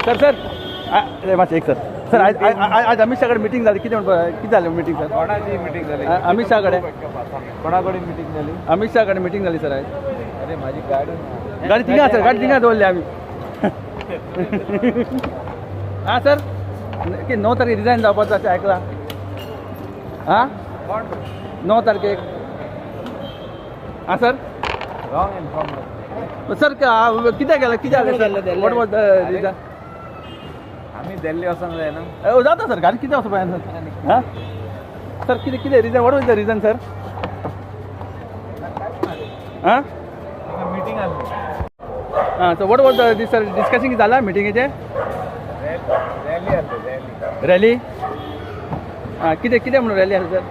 Sir sir मातशें एक sir sir, आज आज आज अमित शाह कडेन मिटींग जाली. कितें म्हणपा, कितें जालें मिटींग सर? कोणाची मिटींग झाली? अमित शहा कडेन. कोणा कडेन मिटींग झाली? अमित शाह कडेन मिटींग जाली सर आयज. अरे, माझी गाडी. गाडी थिंगा सर, गाडी थिंगा दवरली आमी. आं सर, की 9 तारखेक रिजायन जावपाचो अशें आयकलां. आं? कोण? 9 तारखेक. आं सर. Wrong information. सर, कित्याक गेला, कित्याक जालें? What was the reason? आम्ही दिल्ली वचोंक जाय न्हू. जाता सर, गाडी कितें वचपा सर. आं सर, कितें कितें reason, what was the reason sir? आं? मिटींग आसली. आं, so what was the sir discussing जाला मिटिंगेचें? रॅली आसली, रॅली. रॅली. आं, कितें कितें म्हणून रॅली आसली सर?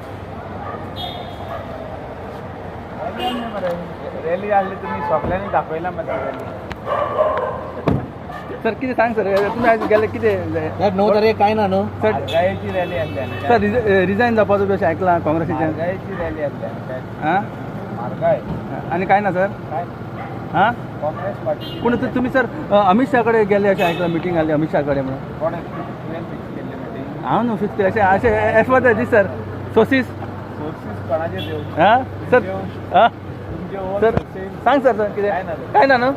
रॅली आसली, तुमी सगळ्यांनी दाखयला मरे रॅली. सर, कितें सांग सर, तुमी आयज गेले कितें? 9 तारखेक काय ना न्हू. सर. म्हारगायेची रॅली आसली आनी सर, रिजायन जावपाचो अशें आयकलां काँग्रेसीच्यान. म्हारगायेची रॅली आसली आनी काय? आं? म्हारगाय. आनी काय ना सर? काय? आं? काँग्रेस पार्टीची. पूण तुमी सर अमित शहा कडेन गेले अशें आयकलां, मिटींग जाली अमित शहा कडेन म्हणून. कोण तुवें फिक्स केल्ली मिटींग? हांव न्हू फिक्स केलें अशें अशें, as per the this sir, sources. Sources कोणाचे दिव? आं सर. आं तुमचे ओन सर. सोर्सीस. सांग सर, सर कितें? काय ना सर. काय ना न्हू.